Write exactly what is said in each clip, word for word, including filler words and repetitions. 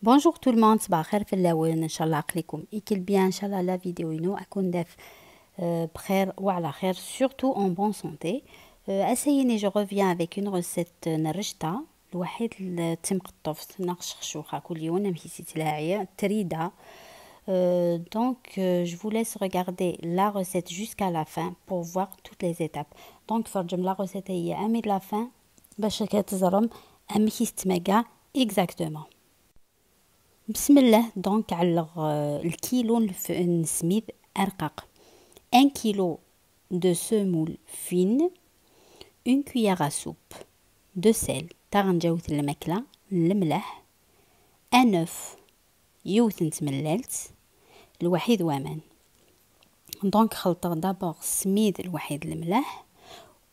Bonjour tout le monde, صباح الخير في الاول، ان شاء الله عقلكم يكل bien، ان شاء الله la vidéo ينو اكون داف آه، بخير وعلى خير، surtout en bonne santé. آه، اسيني je reviens avec une recette نرشتها الوحيد التمقطفت ناقش خشوخة كل يوم نمشي سيت لاعية تريدة. Euh, donc, euh, je vous laisse regarder la recette jusqu'à la fin pour voir toutes les étapes. Donc, فرجم la recette هي أمي la fin باش كتزرم أمي كيستماكا exactement. بسم الله. Donc علق آه، الكيلو نف- نسميد أرقاق. Un kilo de semoule fine, une cuillère à soupe de sel, تغنجاوت الماكلة، الملح، un œuf، يوث نتملالت، الوحيد وامان. Donc خلطة d'abord سميد الوحيد الملح،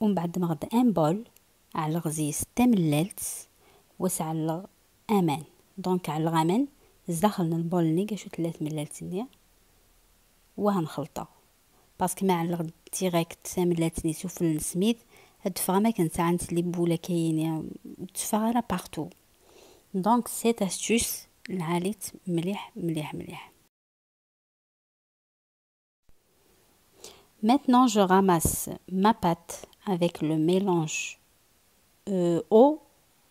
ومن بعد مغد un bol، على غزيز تملالت، وسعلغ امان. Donc على غامان زداخل البول نيكا شو ثلاث ملالت نيا، وهنخلطه parce que ما علق direct تملالت ني سفل نسميد. هاد الفغا ما كنت عند لي بولا كاين تفغى partout. Donc cette astuce العاليت مليح مليح مليح. Maintenant, je ramasse ma pâte avec le mélange euh, eau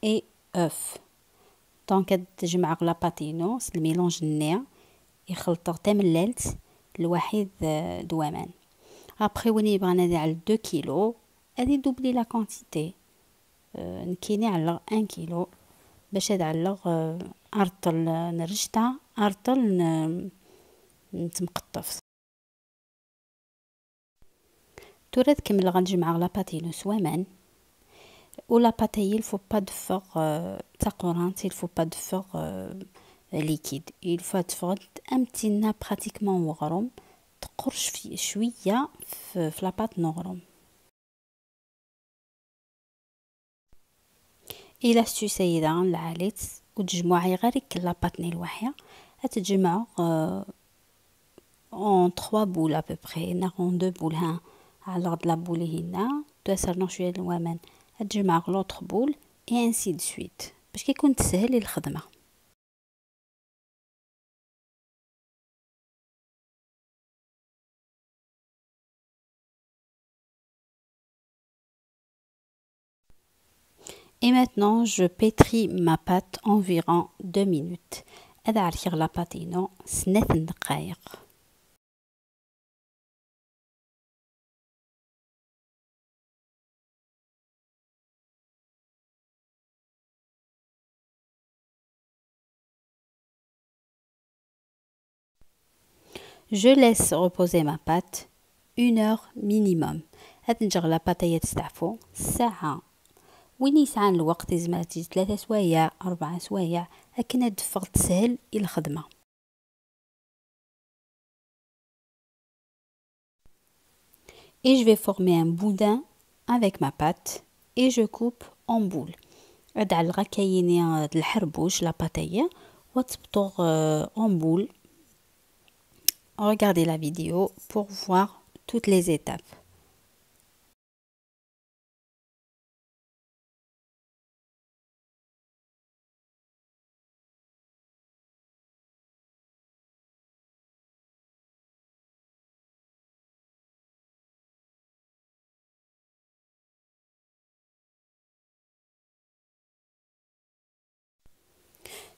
et œuf. Donc, تجمع la pâte ينو، c'est le mélange نيا يخلطو تملالت الوحيد آه، دوامان. Après وين يبغى نادي على deux kilos، هذه دوبلي la quantité. آه، نكيني على un kilo باش هاد على آه، ارطل نرشتها ارطل ن- نتمقطف. تورا تكمل غنجمع la pâte ينو سوامان. و la pâte il faut pas دفغ آه، تاقورانت، il faut pas دفغ آه، liquide، il faut تفغد امتنا pratiquement وغروم، تقرش في شويه في, في la pâte نغروم. إلا ستو سيدة العاليت وتجمعي غير كلا باتني الوحية، هتجمعو آه، en trois boules à peu près، ناخو deux boules ها على غد la boule هنا، تسرنو شوية الوامان، هتجمع l'autre boule et ainsi de suite باش كيكون تسهل الخدمة. Et maintenant, je pétris ma pâte environ deux minutes. هذا عركي la pâte ينو سنات دقايق. Je laisse reposer ma pâte une heure minimum. هاد نجغ la pâte هي تستعفو ساعة. وين يسعان الوقت يزمر تجي ثلاثة سوايع، أربعة سوايع، هكا تفغ تسهل الخدمة. Et je vais former un boudin avec ma pâte et je coupe en boules. هاد علغة كايني الحربوش la pâte وتبطغ en boules. Regardez la vidéo pour voir toutes les étapes.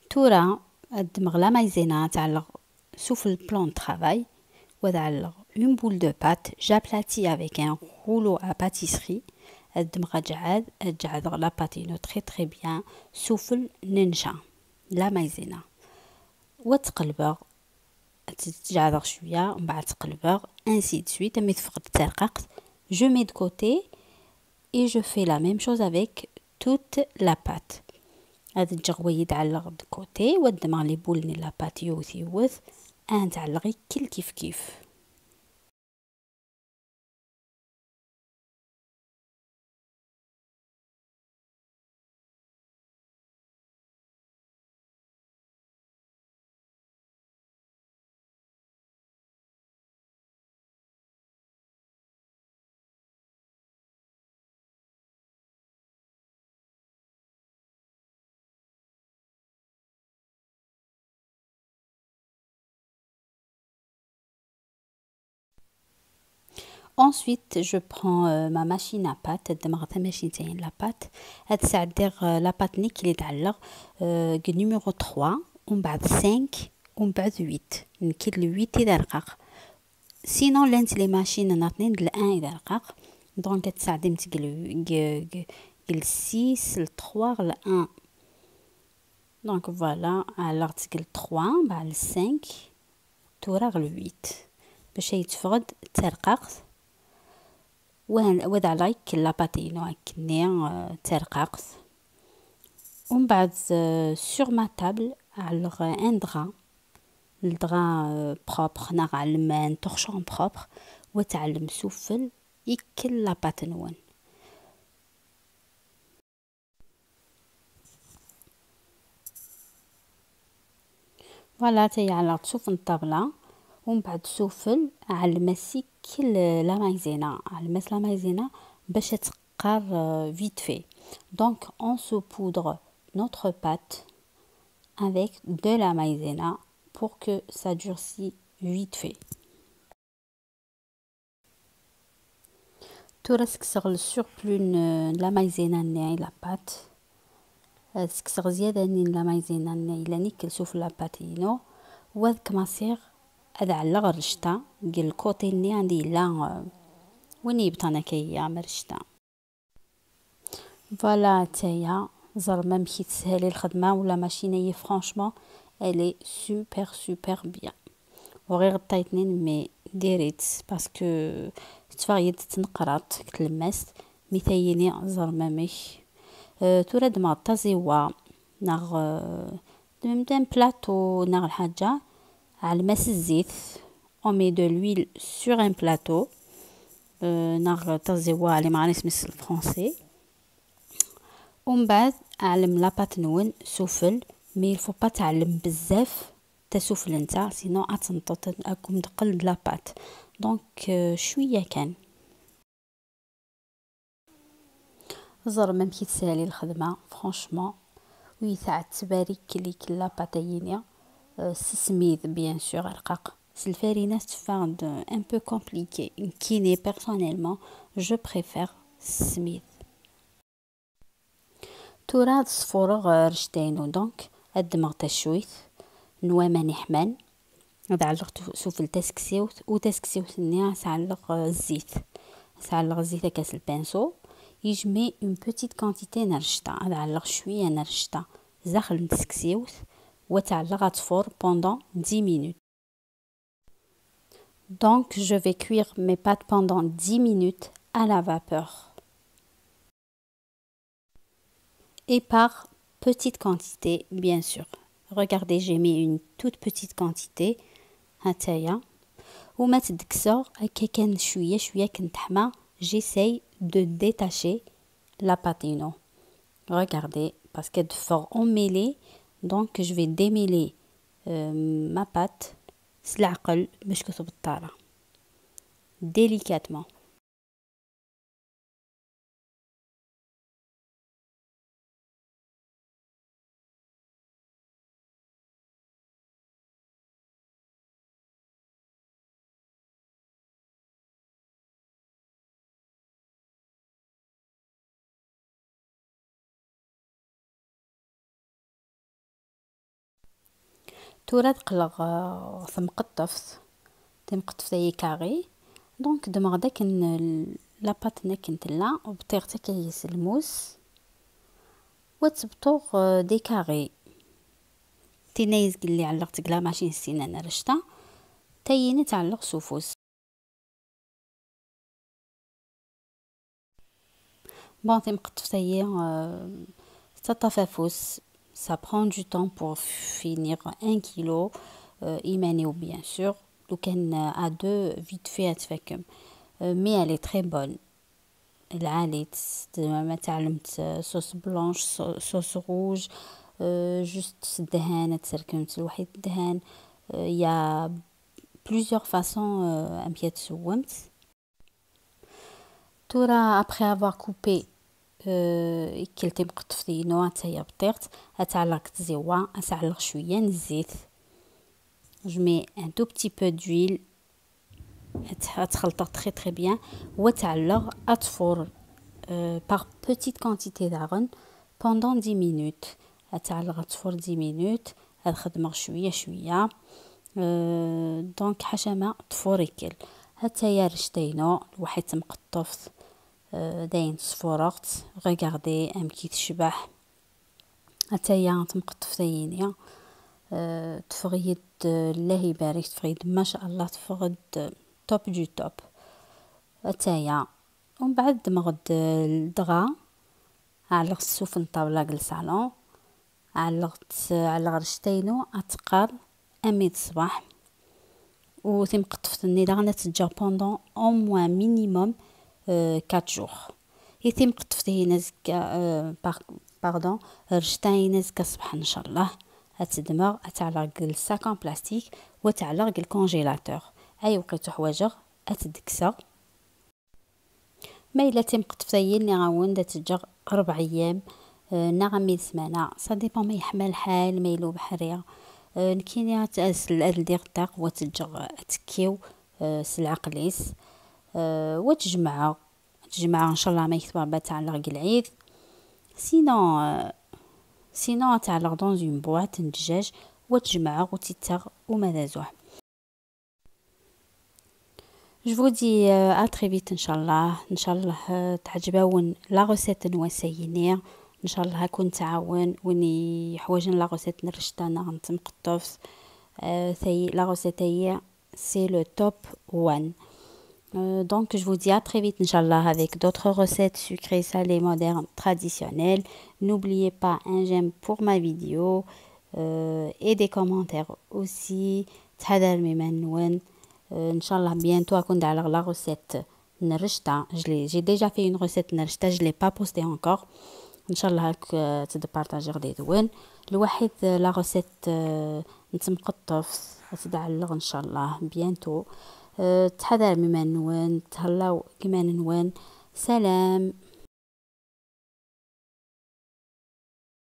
تورا الدمغ la maïzena تعلق سفل plan de travail، وتعلق une boule de pâte j'aplatis avec un rouleau à pâtisserie. الدمغ جعاد جعاد la pâte ينو très très bien سفل ننشا la maïzena، وتقلبغ تجعدغ شوية ومن بعد تقلبغ ainsi de suite. أمي تفقد ترققت، je mets de côté et je fais la même chose avec toute la pâte. هاد الجغوي يتعلق de côté ودمغ les boules ني la pâte يوث يوث. أن تعلقي كل كيف كيف. Ensuite, je prends, euh, ma machine à pâte, ad ddmeɣ tamacint-ayi n la pâte. Ad sɛeddiɣ, euh, la pâte-nni i d-ɛelleɣ, euh, deg numéro trois, ومن بعد cinq, ومن بعد huit. Nekk d le huit i d arqaq. Sinon, llant les machines n aṭnin d le un i d arqaq. Donc, ad tesɛeddimt deg le, deg, deg, deg le six, le trois, le un. Donc, voilà, ɛelleɣ-tt deg le trois, بعد le cinq, tura ɣer le huit. Bac ad teffeɣ-d d tarqaqt. Wa-, wa d ɛelleɣ la pâte-inu akkenni, euh, d tarqaqt. ومن بعد, euh, sur ma table, ɛelleɣ un drap. Le drap, euh, propre, neɣ ɛelmen torchon propre, wa tɛellem sufel, ikkel la pâte-nwen. Voilà, ata-ya ɛelleɣ-tt sufel n ṭṭabla, ومن بعد sufel, ɛellem-as ikkel la maïzena, ɛellem-as la maïzena bac ad teqqar, euh, vite fait. Donc, on saupoudre notre pâte avec de la maïzena pour que ça durcisse vite fait. Tura ssekseɣ le surplus n la maïzena-nni, la pâte. Ad ssekseɣ zzyada-nni n la maïzena-nni yellan ikkel sufel la pâte-inu. Wa ad kmaṣiɣ ad ɛelleɣ rrecta deg le côté-nni anda yella, euh, win yebṭan akka yya am rrecta. Voilà, ata-ya. Ẓerm amek i teshel i lxedma, ولا machine-ayi, franchement, elle est super, super bien. Ur ɣ-ɣ-ṭṭaytnin, mais diri-tt, parce que tettfaɣ-yi-d d tneqraḍt deg tlemmast, mi tayini ẓerm amek. Euh, tura ddmeɣ taẓiwa, neɣ, euh, même un plateau, neɣ lḥaǧa, ɛellem-as zzit. On met de l'huile sur un plateau, euh, neɣ taẓiwa, ɛli ma isem-is s lefransi. ومن بعد, ɛellem la pâte-nwen sufel, mais il faut pas tɛellem bezzaf tasuflent-a, sinon ad tenṭeḍ, ad kem-teqqel d la pâte. Donc, euh, cwiya kan. Ẓerm amek i teshel i lxedma, franchement, ur yi-tɛetteb ara ikkel la pâte-ayini, euh, s smid, bien sûr, arqaq. S lfarina teffeɣ-d un peu compliqué. Nekkini, personnellement, je préfère s smid. Tura ad sfureɣ, euh, rrecta-inu. Donc, ad ddmeɣ taccuyt n waman iḥman, ad ɛelleɣ tu-, sufel taseksiwt, u taseksiwt-nni ad s-ɛelleɣ, euh, zzit. Ad s-ɛelleɣ zzit akka s lpinso. Et je mets une petite quantité n rrecta. Ad ɛelleɣ cwiya n rrecta zdaxel n tseksiwt, u ad tt-ɛelleɣ ad tfur pendant dix minutes. Donc, je vais cuire mes pâtes pendant dix minutes à la vapeur. Et par petite quantité, bien sûr. Regardez, j'ai mis une toute petite quantité. هاتايا. وما تدكسو، هكا كان شوية شوية كنت حما. J'essaye de détacher la pâte-inu. Regardez, parce qu'elle fort emmêlée, donc je vais démêler, euh, ma pâte. S leɛqel, باش كتبطارة. Délicatement. Tura ad qqleɣ, euh, temqeṭṭeft, timqeṭṭeft-ayi carré. Donc, ddmeɣ-d akken la pâte-nni akken tella, u bṭiɣ-tt akka s lmus, u ad tt-bṭuɣ, euh, des carrés. Tinna yezgel li ɛelleɣ-tt deg la machine s sin n rrecta, tayini ad tt-ɛelleɣ s ufus. Bon, timqeṭṭeft-ayi, euh, tettaṭṭaf afus. Ça prend du temps pour finir un kilo, euh, iman-iw, bien sûr. Lukan, euh, à deux, vite fait, ad tfakem. Euh, mais elle est très bonne. Lɛali-tt, ma tɛellemt, euh, sauce blanche, sau-, sauce rouge, euh, juste s ddhan, ad tserkemt lwaḥid ddhan. Euh, il y a plusieurs façons, euh, amek ad tsewwemt. Tura, après avoir coupé, euh, ikkel timqeṭṭeft-inu, ata-ya bṭiɣ-tt, ad tt-ɛelleɣ deg tẓiwa, ad s-ɛelleɣ cwiya n zzit. Je mets un tout petit peu d'huile. Ad txelṭeɣ très très bien. Wa tɛelleɣ ad tfur, euh, par petite quantité daɣen pendant dix minutes. Ad tɛelleɣ ad tfur dix minutes. Ad xedmeɣ cwiya cwiya. Euh, donc ḥaca ma tfur ikkel. Attaya rrect-inu, lwaḥid temqeṭṭeft, euh, dayen sfureɣ-tt. Regardez amek i tecbeḥ. Attaya temqeṭṭeft-ayini. Euh, teffeɣ-iyi-d, euh, llah ibarek, teffeɣ-iyi-d ma sha Allah, teffeɣ-d, euh, top du top. Attaya. Umbeɛd ddmeɣ-d, euh, dɣa, ɛelleɣ ssuf n ṭṭabla deg lsalon, ɛelleɣ-tt, ɛelleɣ rrect-inu ad teqqar armi d ṣṣbeḥ. U timqeṭṭeft-nni daɣen ad teǧǧeɣ pendant au moins minimum, euh, quatre jours. I timqeṭṭeft-ihin azekka, euh, par-, pardon, rrect-ihin azekka ṣṣbeḥ ncallah, ad tt-ddmeɣ, ad tt-ɛelleɣ deg sac en plastique, u ad tt-ɛelleɣ deg congélateur. Ay waqit uḥwaǧeɣ, ad tt-id-kkseɣ. Ma yella timqeṭṭeft-ayi nniɣ-awen-d ad tt-ǧǧeɣ rebɛa ayyam, euh, neɣ armi d ssmana. Ça dépend ma yeḥma lḥal, ma yella ubeḥri. Euh, nekkini ad, ad, ad ldiɣ ṭṭaq, wa tt-ǧǧeɣ ad tekkiw, euh, s leɛqel-is. Euh, wa tt-jemɛeɣ, tt-jemɛeɣ ncallah ma yekteb Rebbi ad tt-ɛelleɣ deg lɛid. Sinon, euh, sinon ad tt-ɛelleɣ dans une boîte n ddjaj, wa tt-jemɛeɣ u tt-ttaɣ uma d azuḥ. Je vous dis, euh, à très vite, ncallah. Ncallah, euh, teɛǧeb-awen la recette n wass-ayini. Ncallah ad ken-tɛawen. Win yeḥwaǧen la recette n rrect-a neɣ n temqeṭṭeft, euh, tayi, la recette-ayi, c'est le top one. Euh, donc, je vous dis à très vite, ncallah, avec d'autres recettes sucrées, salées, modernes, traditionnelles. N'oubliez pas un j'aime pour ma vidéo, euh, et des commentaires aussi. Ttḥadarem iman-nwen. Euh, ncallah, bientôt ad ken-d-ɛelleɣ la recette n rrect-a. Je l'ai, j'ai déjà fait une recette n rrect-a, je l'ai pas postée encore. Ncallah ad k-, euh, tt-id-partagiɣ yid-wen. Lwaḥid, euh, la recette, euh, n temqeṭṭeft, ad tt-id-ɛelleɣ ncallah bientôt. Euh, ttḥadarem iman-nwen, thellam deg iman-nwen. Salam.